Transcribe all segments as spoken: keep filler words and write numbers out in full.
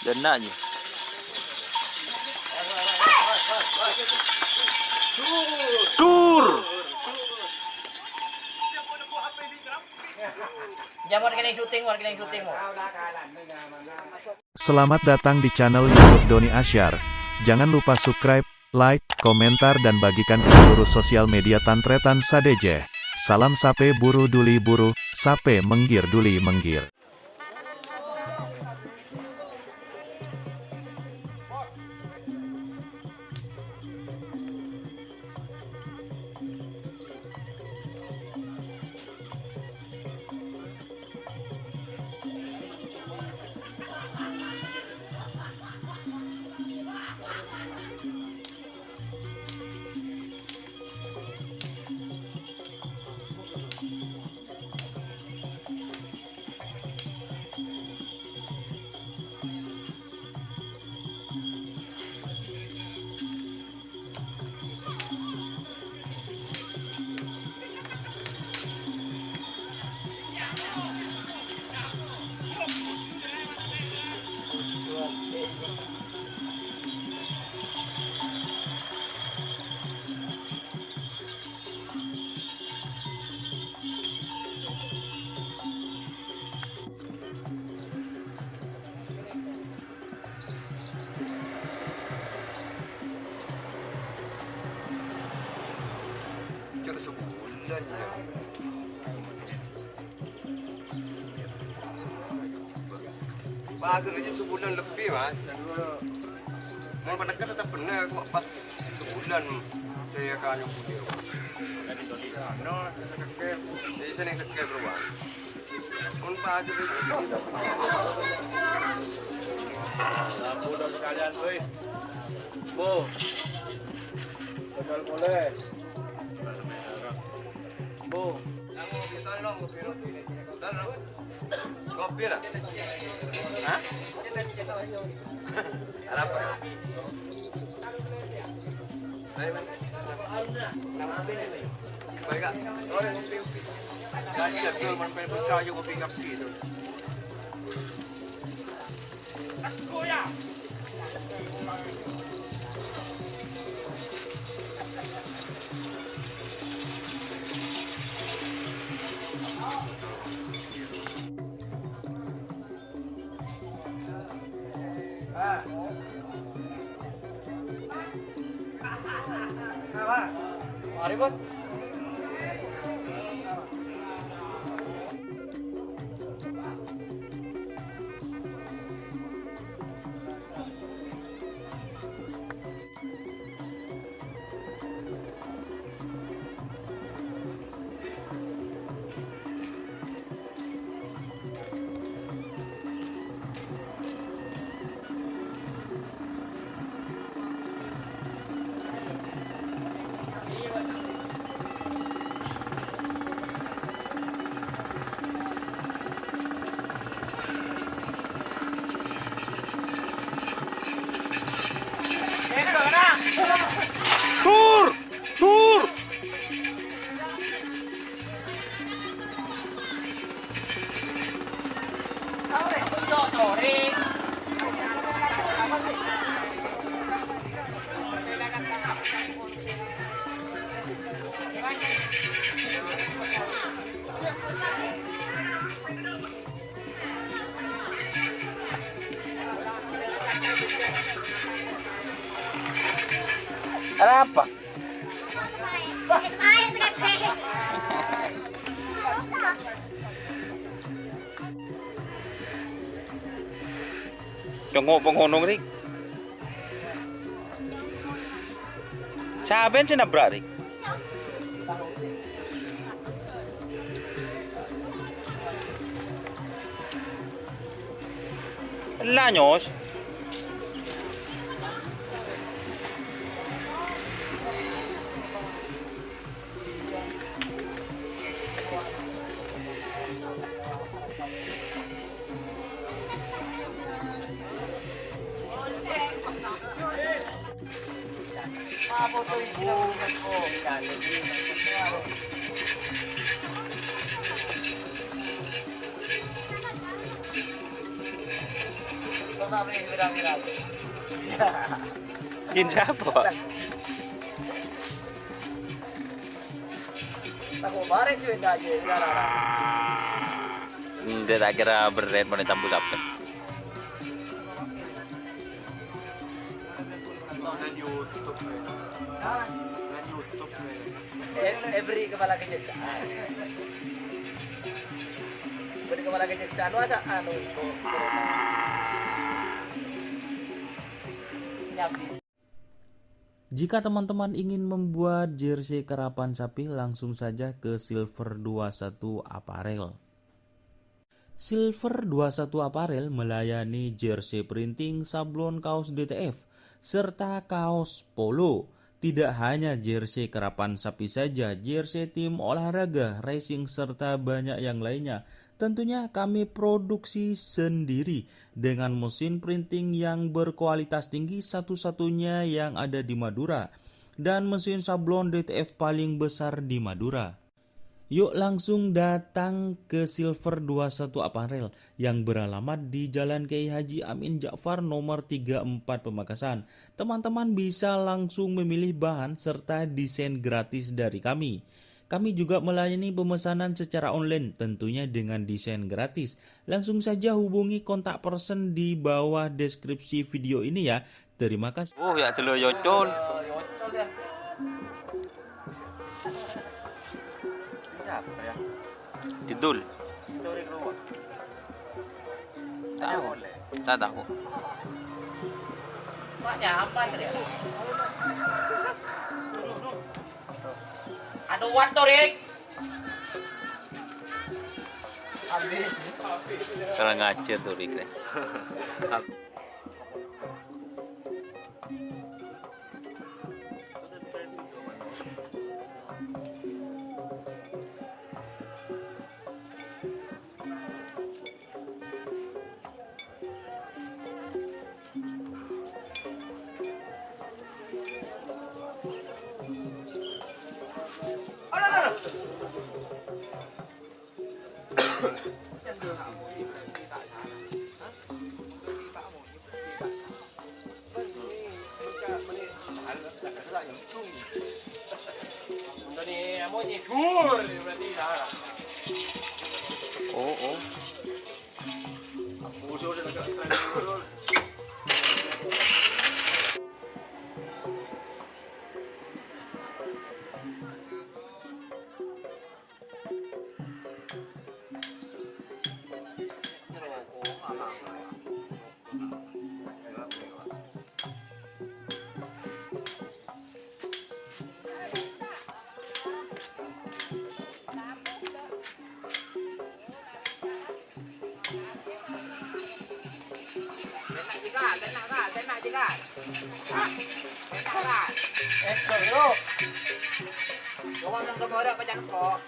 Dâna' jâ. Dur. Jâ, mon kènè' syuting, mon kènè' syuting, mon. Selamat datang di channel YouTube Doni Asyar. Jangan lupa subscribe, like, komentar, dan bagikan ke seluruh sosial media tan-tarètan sadhâjâ. Salam sapè buru duli buru, sapè mèngghir duli mèngghir. Cè' sabulân, yâ. Pagerrâ jâ' sabulân lebbi, Mas. Mon panèka tetep bhender, kok pas sabulân saya kan nyoba. Jadi, sè neng sekke, Bro, Bang. Mon pagerrâ jâ'. Lampu dong sekalian, woi. Bu. Betul boleh. Bu. Ngopi lah. Hah? Arapa? Ayo, man. Baik, Kak. Sore ngopi, ngopi. Ganjil, tuh, man, pengen buka aja ngopi, ngopi, tuh. Mari, Bos. Tur! Tur! Arapa? Congok penggonong, Rik. Saben sè nabrak, Rik. Ella, nyos. Kin sapa? Tako' bareng sih, beda aja. Enggak, tak kira beren pada tambu capek. Eh, eh, beri kepala kejaksaan. Beri kepala kejaksaan, masa anu, nyapi. Jika teman-teman ingin membuat jersey karapan sapi, langsung saja ke Silver dua satu Apparel. Silver dua satu Apparel melayani jersey printing, sablon kaos D T F, serta kaos polo. Tidak hanya jersey karapan sapi saja, jersey tim olahraga, racing, serta banyak yang lainnya. Tentunya kami produksi sendiri dengan mesin printing yang berkualitas tinggi, satu-satunya yang ada di Madura, dan mesin sablon D T F paling besar di Madura. Yuk langsung datang ke Silver dua satu Apparel yang beralamat di Jalan Kiai Haji Amin Ja'far nomor tiga empat Pamekasan. Teman-teman bisa langsung memilih bahan serta desain gratis dari kami. Kami juga melayani pemesanan secara online, tentunya dengan desain gratis. Langsung saja hubungi kontak person di bawah deskripsi video ini ya. Terima kasih. Oh, ya, jelo yocol. Siapa ya? Jadul. Tahu. Saya tahu. Pak, nyaman, Rik. Aduh, what the, Rik? Kurang ajar tuh, Rik, Rik. Oh, oh. Kena juga, kena, Kak, kena juga. Kena, Kak. Eh, bro. Coba nang kemara pecah kok.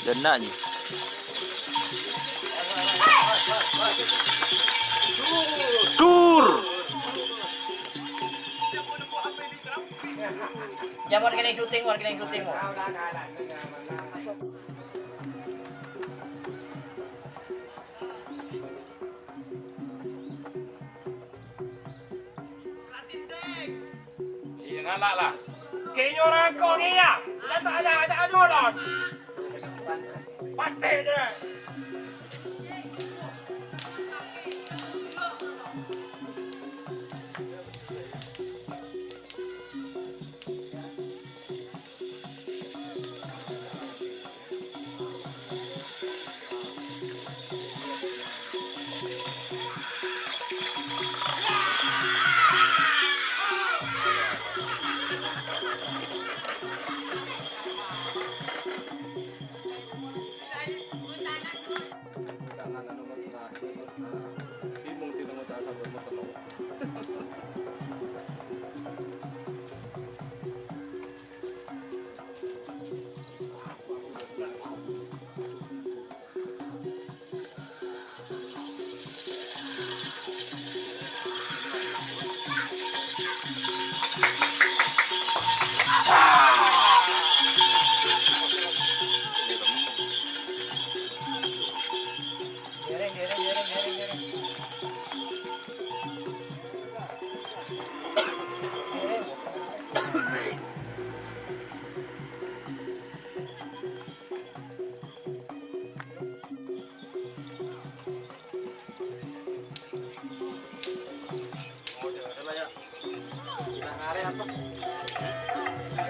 Genna' ji. Dur. Jam warga yang syuting, warga yang syuting, kok. Iyâ, ngala' la. Kènyo rangko' kèya. Dâ' ta' ajâ'-ajâ' nyolot. Patè dâ'.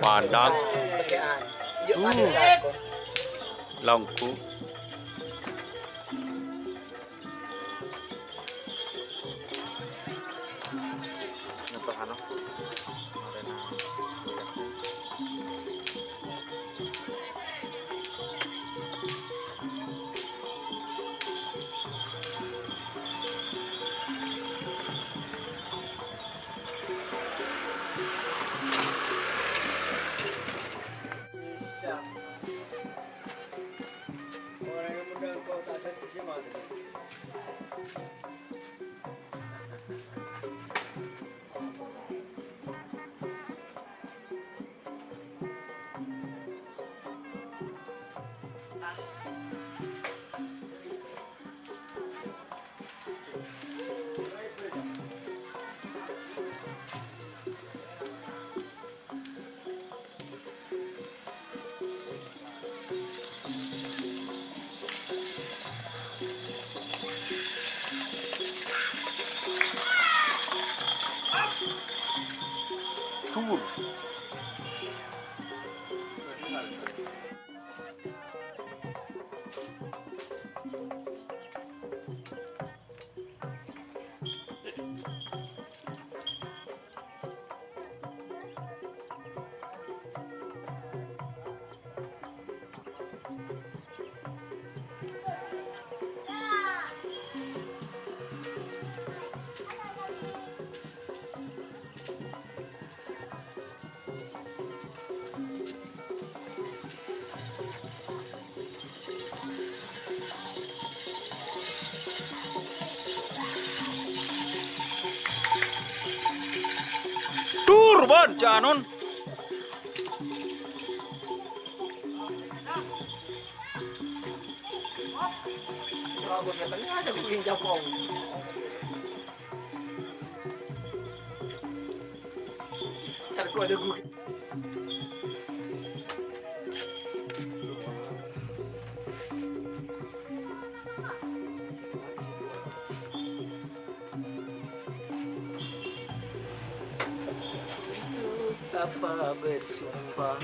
Padang. Longku. Dhuwur. Dur, Bon, janun. Apa bersumpah.